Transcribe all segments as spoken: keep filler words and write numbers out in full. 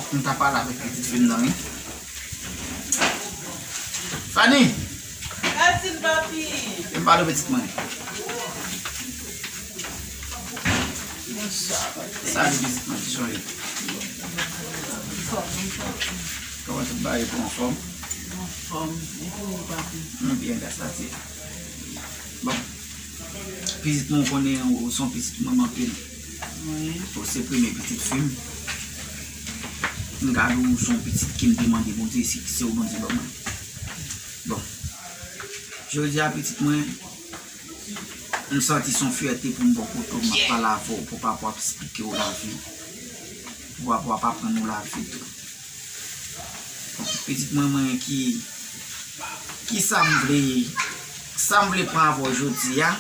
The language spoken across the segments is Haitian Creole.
M ta pale avèk pitit fi m nan, wi. Fanny! Asin, papi! M pale pitit mwen. Bonswa, papi. Salut, pitit mwen, kijan w ye? Anfòm, anfòm. Kòman tout bagay, ou anfòm? Anfòm. E pou ou, papi? M byen, gras a Dye. Bon. Pitit mwen, ou konnen ou se yon pitit mwen anpil. Wi. Ou se premye pitit fi m. M ka di w se yon pitit ke m te mande Bondye, se, se ou Bondye ban mwen. Bon. Jodi a, pitit mwen, m santi se yon fyète pou m bò kote w, m ap pale avè w, pou papa w ap esplike w lavi. Pou papa w ap aprann ou lavi tou. Bon, pitit mwen, mwen ki, ki sa m vle, sa m vle pran avè w jodi a,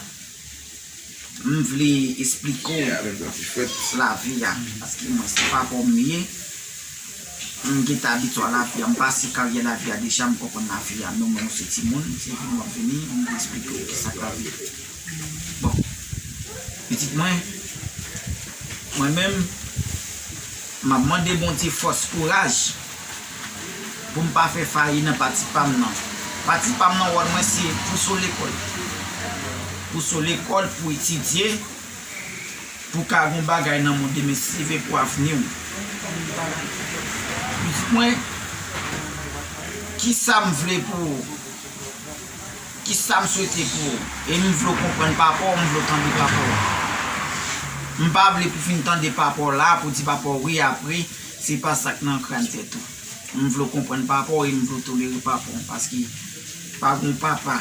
m vle esplike w lavi a, paske mwen se papa w m ye, m gentan abitye a lavi a, m pase karyè lavi a deja, m konprann lavi a, men mwen se timoun, se vini w ap vini, m vle esplike w kisa k lavi. Bon, pitit mwen, mwen menm, m ap mande Bondye fòs, kouraj, pou m pa fè fayi nan pati pa m nan. Pati pa m nan, wòl mwen se pouse w lekòl. Pouse w lekòl pou etidye, pou ka gon bagay nan mond, demen si Dye vle pou avni w. Pitit mwen, kisa m vle pou ou? Kisa m swete pou ou? E m vle w konprann papa w, m vle w tande papa w. M pa vle pou fin tande papa w la, pou di papa w wi apre, se pa sa k nan kran tèt ou. M vle w konprann papa w e m vle w tolere papa w, paske pa gon papa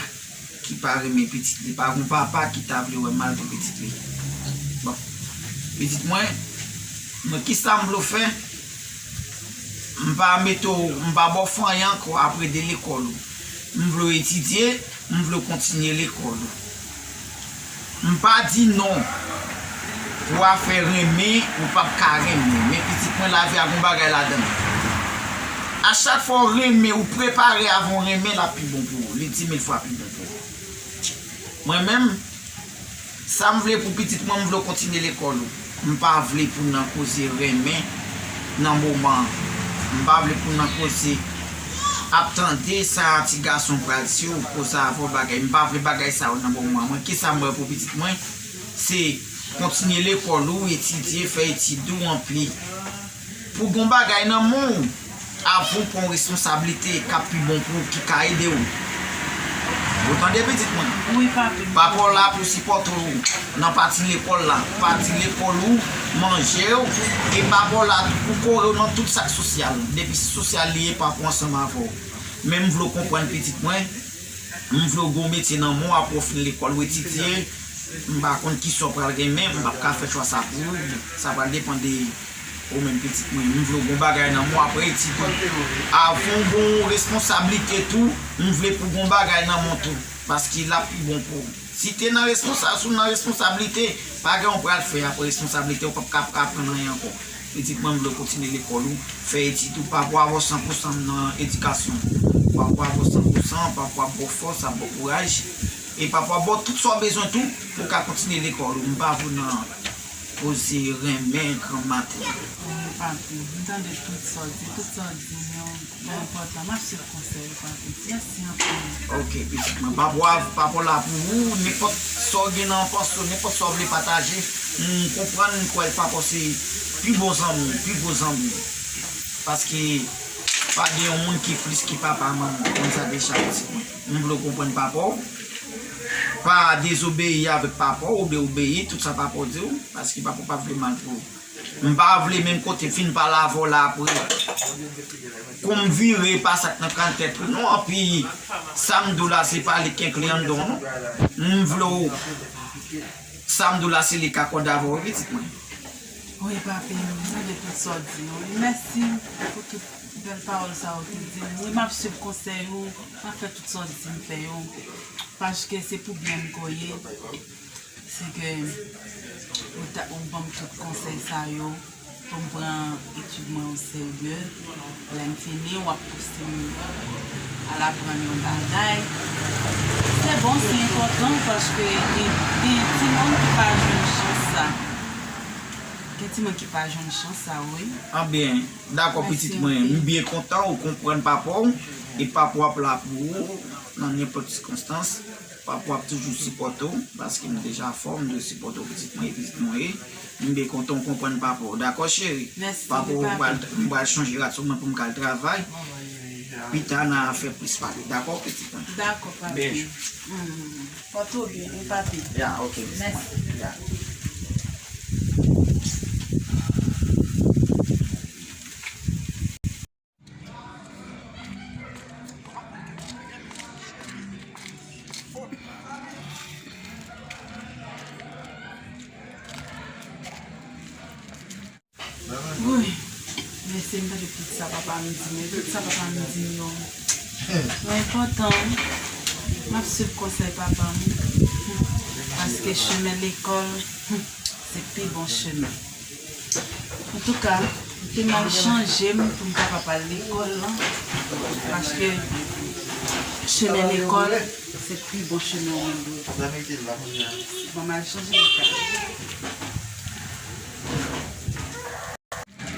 ki pa renmen pitit li, pa gon papa ki ta vle wè mal pou pitit li. Bon, pitit mwen, mwen kisa m vle w fè? M pa mete w, m pa ba w fanyen ankò apre de lekòl ou. M vle w etidye, m vle w kontinye lekòl ou. M pa di non pou afè renmen, ou p ap ka renmen. Men pitit mwen, lavi a gon bagay ladan l. A chak fwa w renmen, ou prepare avan w renmen, l ap pi bon pou ou. Li di mil fwa pi bon pou ou. Mwen menm, sa m vle pou pitit mwen, m vle w kontinye lekòl ou. M pa vle pou nan koze renmen nan moman an. M pa vle pou nan koze ap tande sa ti gason pral di w, koze avè w bagay. M pa vle bagay sa yo nan moman an. Mwen, kisa m wè pou pitit mwen, se kontinye lekòl ou, etidye, fè etid ou, anpli. Pou gon bagay nan men w, avan w pran yon responsablite k ap pi bon pou ou, ki ka ede w. Ou tande, pitit mwen? Wi, papi. Papa w la pou sipòte w nan pati lekòl la, pati lekòl ou, manje w, e papa w la tou pou kore w nan tout sa k sosyal. Depi se sosyal li ye, papa w ansanm avè w. Men m vle w konprann, pitit mwen, m vle w gon metye nan men w apre w fin lekòl, ou etidye, m pa konn kisa w pral gen, men m p ap ka fè chwa sa pou ou. Sa pral depann de ou menm, pitit mwen. M vle w gon bagay nan men w apre etid ou. Avan w gon responsablite tou, m vle pou gon bagay nan men w tou. Paske l ap pi bon pou ou. Si te nan responsa-, si w nan responsablite, pa gen w pral fè apre responsablite, ou p ap ka aprann anyen ankò. Pitit mwen, m vle w kontinye lekòl ou, fè etid ou, papa w avè w san pou san nan edikasyon. Papa w avè w san pou san, papa w ap ba w fòs, ap ba w kouraj. E papa w ap ba w tout sa w bezwen tou pou w ka kontinye lekòl ou. M pa vle w nan koze renmen granmaten. Wi, papi, m tande tout sa w di, tout sa w di yo enpòtan. M ap swiv konsèy ou, papi. Mèsi anpil. Ok, pitit mwen. Papa w, papa w la pou ou. Nenpòt sa w gen nan panse w, nenpòt sa w vle pataje, m konprann, m kwè papa w se pi bon zanmi w, pi gwo zanmi w. Paske pa gen yon moun ki plis ke papa, manman. Ou konn sa deja, pitit mwen. M vle w konprann papa w. Pa dezobeyi avèk papa w, oubyen obeyi tout sa papa w di w, paske papa w pa vle mal pou ou. M pa vle menm kote fin pale avè w la apre, kou m vire pa sa k nan kran tèt ou non, anpi sa m di w la se pa li k enkli anndan w non. M vle w, sa m di w la se li k akòde avè w wi, pitit mwen. Wi, papi, m tande tout sa w di yo. Mèsi pou tout bèl pawòl sa w te di m. Wi, m ap swiv konsèy ou, m ap fè tout sa w di m fè yo. Paske se pou byen m ke w ye. Se ke ou ta, ou ban m tout konsèy sa yo pou m pran etid mwen o serye. Lè m fini, w ap pouse m al aprann yon bagay. Se bon, se enpòtan paske gen, gen timoun ki pa jwenn chans sa. Gen timoun ki pa jwenn chans sa, wi. Anben, dakò, pitit mwen. M byen kontan ou konprann papa w, e papa w ap la pou ou nan nenpòt sikonstans. Papa w ap toujou sipòte w, paske m deja fò, m dwe sipòte w, pitit mwen, e pitit mwen ye. M byen kontan ou konprann papa w. Dakò, cheri? Papa w, m pral, m pral chanje rad sou mwen pou m ka al travay. Pita, n a fè plis pale. Dakò, pitit mwen? Dakò, papi. Bèj. Pòte w byen, wi, papi. Ya, ok, pitit mwen. Mèsi. Ya. Woy, men se m tande tout sa papa m di m, tout sa papa m di m yo. Yo enpòtan, wi. M ap swiv konsèy papa m. Paske chemen lekòl, se pi bon chemen. Antouka, m te mal chanje m pou m kapab al lekòl lan. Paske chemen lekòl, se pi bon chemen ou menm dwe pran. Bon, m al chanje m kay.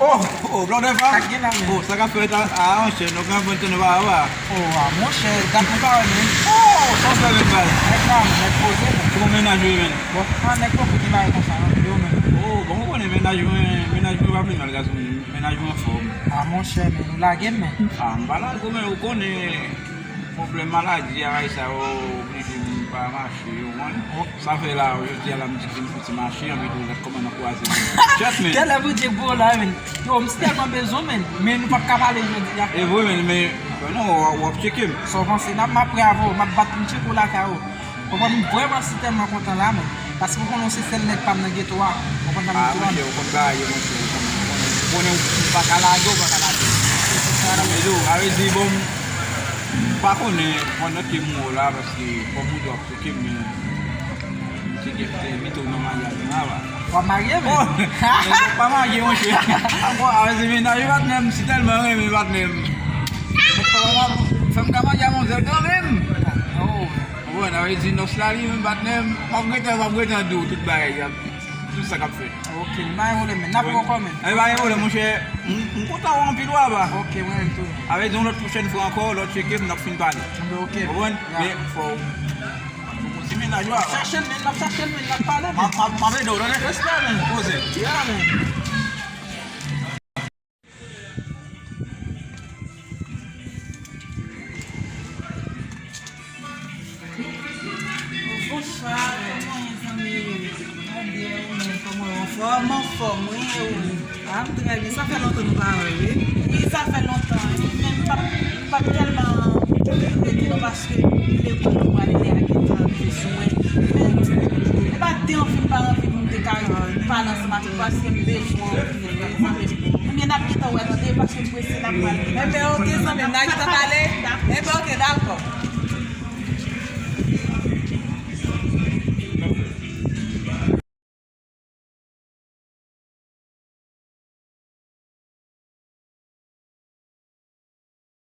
Oh, oh, blòdè pa. Sa k gen la menm? Oh, sa k ap fèt a, a, monchè, nou ka fè tande pa, pa. Oh, a, monchè, gad nou ka wè menm. Oh, sa w fè menm baz? Nèg la, nèg poze menm. Kòman mennaj ou ye menm? Bon, a, nèg poko gen bagay konsa, non, yo menm. Oh, bon, ou konnen mennaj mwen, mennaj mwen pa pi mal gason, mennaj mwen anfòm. A, monchè, men nou lage m, men. A, m pa lage w, men ou konnen. Pwoblèm maladi a, sa yo oblije moun pa mache, yo konprann. Sa fè la, jodi a la, m di ke m fouti mache, anpi tou, gad kòman nan kwaze m. Chèf, men. Talè Bondye gwo la, men. Yo, m si tèlman bezwen, men. Men nou p ap ka pale jodi a. E vre, men, men, non, w, w ap tcheke m. Sa w panse, n ap, m ap prè avè w, m ap bat pou m tcheke w lakay ou. Konprann, m vrèman si tèlman kontan la, men. Paske ou konnen w se sèl nèg pa m nan geto a. Konprann sa m di la? Monchè, ou konn bagay yo, monchè, ou konnen, ou konnen, ou konnen ou pa ka lage, ou pa ka lage. Sa vle di, sa vle di, bon, m pa konnen pandan ke m wè w la, paske kòm ou di w ap tcheke m, men m tcheke m te envite w nan maryaj mwen a, pa. W ap marye, men? Oh, men m pa marye, monchè. Ankò, avè se mennaj patnè m, m si tèlman renmen patnè m. Fè m ka marye a manzè kanmenm. Oh. Bon, sa vle di nòs la li menm patnè m, m ap gentan, m ap gentan di w tout bagay, y ap, tout sa k ap fèt. Ok, m pa gen pwoblèm, men n ap wè ankò, men. E pa gen pwoblèm, monchè, m, m kontan wè w anpil, wa, pa. Ok, mwen menm tou. Avè di yon lòt pwochèn fwa ankò, lè w tcheke m, n ap fin pale. Ok. Konprann? Ya. Men fò w, fò w kontinye nan jwa, wa. Chache l, men, n ap chache l, men, n ap pale, men. M ap, m ap, m ap ede w, tande? Respè, men. Poze. Ya, men. Bonswa, kòman w ye, zanmi? Mwen byen, ou menm, kòman w ye? Anfòm, anfòm, wi, e ou? A, m trè byen. Sa fè lontan nou pa wè, wi. Wi, sa fè lontan, wi. Men m p ap, m p ap tèlman rete non, paske lekòl nou prale a gentan rive sou mwen. Men, e pa de anvi m pa anvi pou m te ka pale ansanm avèk ou, paske m bezwen w anpil, wi, zanmi m. Ebyen, n ap gentan wè, tande, paske m prese, n ap pale. Enben, oke, zanmi m, n a gentan pale. Enben, oke, dakò.